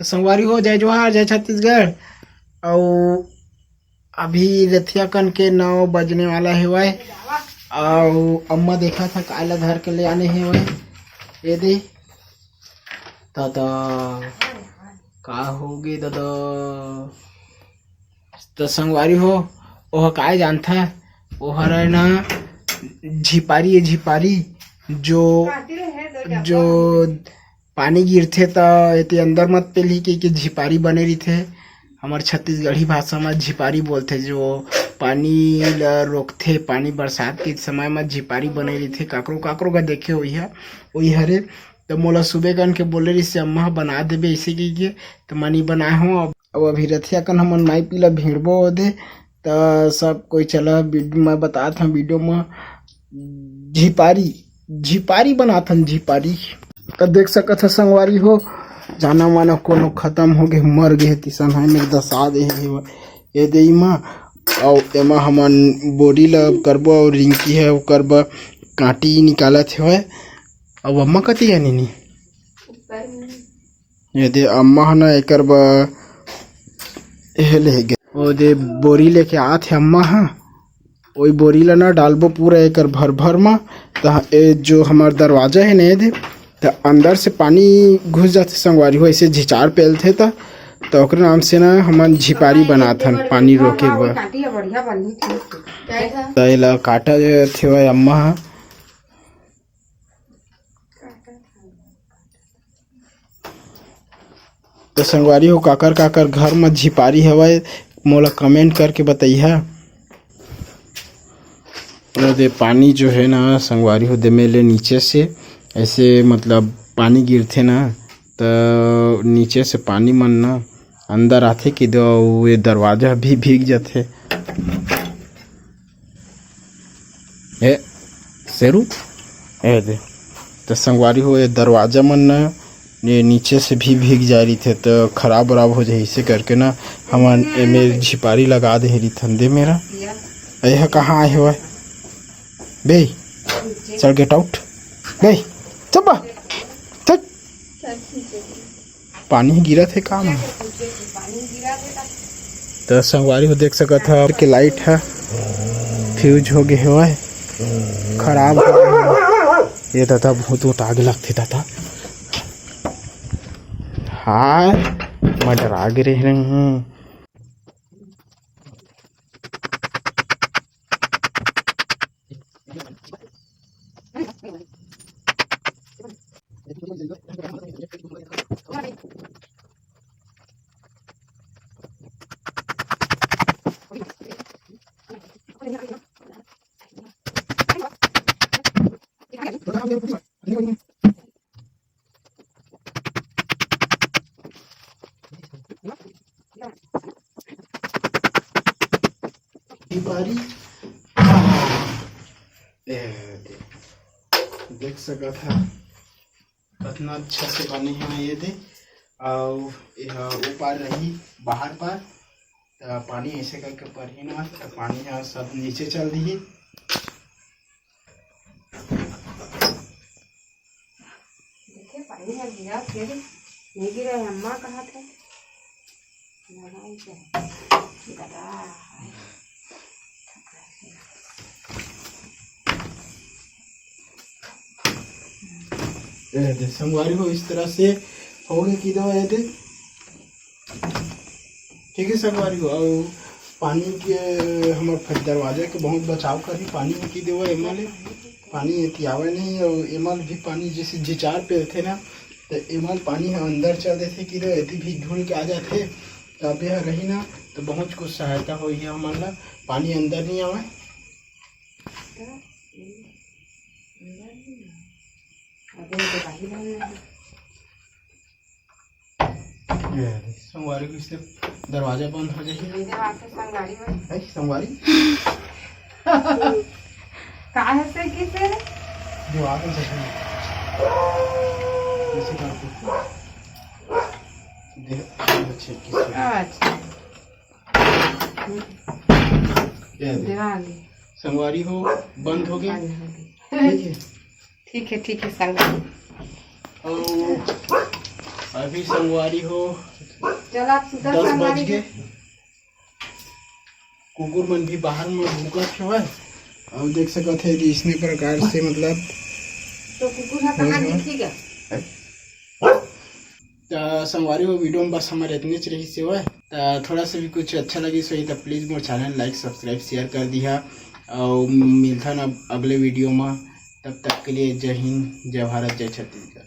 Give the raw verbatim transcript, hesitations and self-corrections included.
तो संगवारी हो, जय जोहार, जय छत्तीसगढ़। अउ अभी रथिया कन के नौ बजने वाला हेवय, अउ अम्मा देखत ह काय ला धर के ले आने हेवय। ये दे दादा, का होगे दादा? त संगवारी हो, ओह काय जानथा, ओहर है ना झिपारी, ये झिपारी जो, जो पानी गिरथे त एती अंदर मत पेलही कहिके झिपारी बने रहिथे। हमर छत्तीसगढ़ी भाषा म झिपारी बोलथे, जो पानी ल रोकथे, पानी बरसात के समय म झिपारी बने रहिथे। काकरो काकरो का देखे होइहा, ओही हरे। त मोला सुबे कन के बोले रहिस, "अम्मा ह बना देबे," अइसे कहिके, त मैं नइ बनाए हों। अब, अब अभी रथिया कन हमन माई पीला भिड़बो ओदे, त सब कोई चला वीड-, मैं बतात हूँ वीडियो में, झिपारी, झिपारी बनाथन, झिपारी। त देख सकत ह संगवारी हो, जाना माना कोनो खत्म हो गे, मर गे, तिसन है मेरे दसा दे हे, ये दे इमा, अउ एमा हमन बोरी ल करबो, अउ रिंकी है ओकर बर कांटी निकालत हेवय। अउ अम्मा कति जानी नी? ऊपर में। ये दे अम्मा ह ना एकर बर एहे ले गे। ओ दे बोरी लेके आत हे अम्मा ह। ओई बोरी ला ना डालबो पूरा एकर भर भर म। त ए जो हमर दरवाजा हे ना, ये दे, त अंदर से पानी घुस जाथे संगवारी हो, ऐसे झिचार पेलथे त, त ओकरे नाम से ना हमन झिपारी बनाथन, पानी रोके बर। कांटी ह बढ़िया बनही थी। त एला काटा जाथे अम्मा ह। तो संगवारी हो, काकर काकर घर म झिपारी हवय, मोला कमेंट करके बतैहा। और दे पानी जो है ना संगवारी हो, दे मेले नीचे से ऐसे, मतलब, पानी गिरथे ना, तो नीचे से पानी मन ना अंदर आथे कि दो, ये दरवाजा भी भीग जाथे। ए, शेरू, ए दे। त संगवारी हो, ये दरवाजा मन न, ये नीचे से भी भीग जा रहिथे, त खराब वराब हो जाही। इसे करके ना, हमन एमे झिपारी लगा दे रहिथन। दे मेरा, ए ह कहाँ आए हवय? बे, चल, get out। बे, चुप बा। चल। पानी ह गिरत हे का म? त संगवारी हो देख सकत ह के लाइट ह फ्यूज हो गे हवय, खराब हो गे हवय। ये दादा, भूत वूत आगे लगथे दादा। हाय, मैं डरा गे रहे हूँ। झिपारी। ए, दे-, देख सकत ह, कतना अच्छा से बने हे ये दे। अउ एहा ओ पार रही, बाहर पार, त पानी ऐसे करके परही ना, त पानी ह सब नीचे चल दिही। देखे, पानी ह गिरा, फिर नहीं गिरा है, अम्मा कहा थे। लगाई के। गदा है। ए दे, संगवारी हो, इस तरह से हो गए कि दो, ए दे। ठीक है संगवारी हो, अउ पानी के हमर फ-, दरवाजा के बहुत बचाव करही। पानी में की देवा एमा ले, पानी एती आवे नहीं, अउ एमा ले भी पानी जैसे झिचार पेलथे ना, त एमा ले पानी ह अंदर चल देथे कि दो, एती भी घुल के आ जाथे। त अब यह रही ना, त बहुत कुछ सहायता होही हमन ला। पानी अंदर नहीं आवे। अभी तो बाहर है। ये संगवारी को इससे दरवाजा बंद हो जाए। ये दीवार पे संगवारी में। है संगवारी? कहाँ है से किसे? दीवार पे जैसे, जैसे करके। देख, अच्छे किसे। अच्छा। ये देख। दीवार में। संगवारी हो, बंद हो गई। बंद हो गई। ठीक है। ठीक है, ठीक है, संगवारी। और अभी संगवारी हो, चला सुता दस बज संगवारी के। कुकुर मन भी बाहर में भूकत हवय। और देख सकत है कि इसने प्रकार से, मतलब, तो कुकुर हा कहाँ दिखेगा? त संगवारी हो, वीडियो में बस हमारे इतने च रही से हुआ। त थोड़ा सा भी कुछ अच्छा लगी सही तो please Mor channel like, subscribe, share कर दिया। और मिलता ना अगले वीडियो में, तब तक के लिए जय हिंद, जय भारत, जय छत्तीसगढ़।